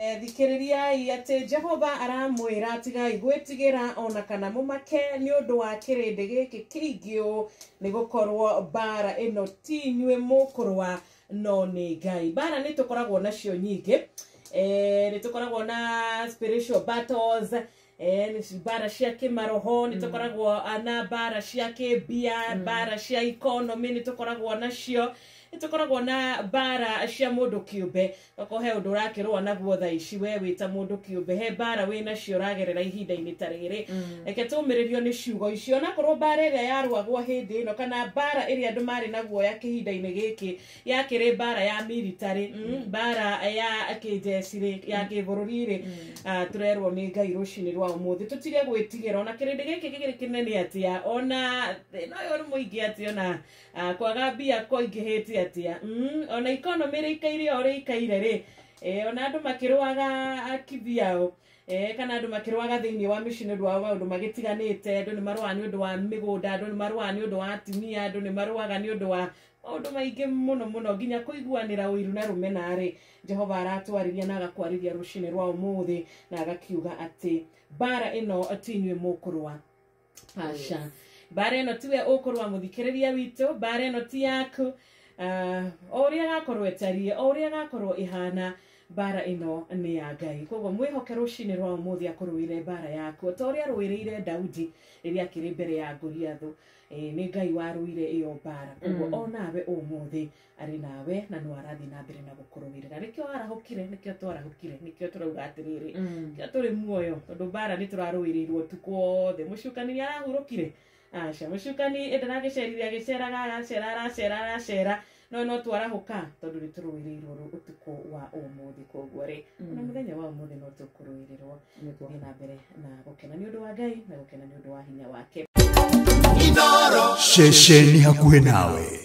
Thikĩrĩriai atĩ Jehova aramwĩra tigai gwĩtigĩra ona kana mũmake nĩ ũndũ wa kĩrĩndĩ gĩkĩ kĩingĩ ũũ, nĩ gũkorwo mbara ĩno ti inyuĩ mũkũrũa no nĩ Ngai. Mbara nĩ tũkoragwo nacio nyingĩ, nĩ tũkoragwo na spiritual battles, nĩ mbara cia kĩmaroho, nĩ tũkoragwo na mbara cia kĩmbia, mbara cia economy nĩ tũkoragwo nacio, nĩ tũkoragwo na mbara cia mũndũ kĩũmbe. Okorwo he ũndũ ũrakĩrũa naguo thaa ici, we wĩ ta mũndũ kĩũmbe, he mbara wĩ nacio ũragerera ihinda-inĩ ta rĩrĩ, reke tũmĩrĩrio nĩ ciugo icio. Onakorwo mbara ĩrĩa yarũagwo hĩndĩ ĩno kana mbara ĩrĩa andũ marĩ na guoya kĩhinda-inĩ gĩkĩ yakĩrĩ mbara ya military, mbara ya kĩnjeci rĩ, ya kĩbũrũri rĩ, tũrerwo nĩ Ngai rũcinĩ rwa ũmũthĩ tũtige gwĩtigĩra ona kĩrĩndĩ gĩkĩ gĩkĩrĩ kĩnene atĩa, ona thĩna ũyũ nĩ mũingĩ atĩa, ona kwaga mbia kũingĩhĩte atĩa, ona economy ĩrĩikaire o ũrĩa ĩikaire rĩ, ona andũ makĩrũaga kibiao, kana andũ makĩrũaga thĩinĩ wa mĩciĩ nĩ ũndũ wa maũndũ magĩtiganĩte, andũ nĩ marũaga nĩ ũndũ wa mĩgũnda, andũ nĩ marũaga nĩ ũndũ wa atumia, andũ nĩ marũaga nĩ ũndũ wa maũndũ maingĩ mũno mũno, nginya kũiguanĩra ũiru na rũmena rĩ, Jehova aratwarĩria na agakwarĩria rũcinĩ rwa ũmũthĩ na agakiuga atĩ mbara ĩno ti inyuĩ mũkũrũa. Aca, mbara ĩno tiwe ũkũrũa mũthikĩrĩria witũ, mbara ĩno ti yaku. O ũrĩa gakorwo ĩtariĩ, o ũrĩa gakorwo ĩhana, mbara ĩno nĩ ya Ngai. Koguo mwĩhoke rũcinĩ rwa ũmũthĩ akũrũĩre mbara yaku ta ũrĩa arũĩrĩire Daudi rĩrĩa akĩrĩ mbere ya Goliathũ. Nĩ Ngai warũire ĩyo mbara. Koguo onawe ũmũthĩ arĩ nawe na no arathiĩ na mbere na gũkũrũĩrĩra. Nĩkĩo arahũkire, nĩkĩo twarahũkire, nĩkĩo tũrauga atĩrĩrĩ, nĩkĩo tũrĩ muoyo, tondũ mbara nĩ tũrarũĩrĩirwo ũtukũ wothe. Mũcukani nĩ arahurũkire? Aca, mũcukani ndaragĩcerire, agĩceraga, aracera, aracera, aracera, no twarahũka tondũ nĩ tũrũĩrĩirwo ũtukũ wa ũmũthĩ. Koguo rĩ, ona mũthenya wa ũmũthĩ no tũkũrũĩrĩrwo. Tũthiĩ na mbere na gũkena nĩ ũndũ wa Ngai na gũkena nĩ ũndũ wa hinya wake. Ceceni hakuhĩ nawe.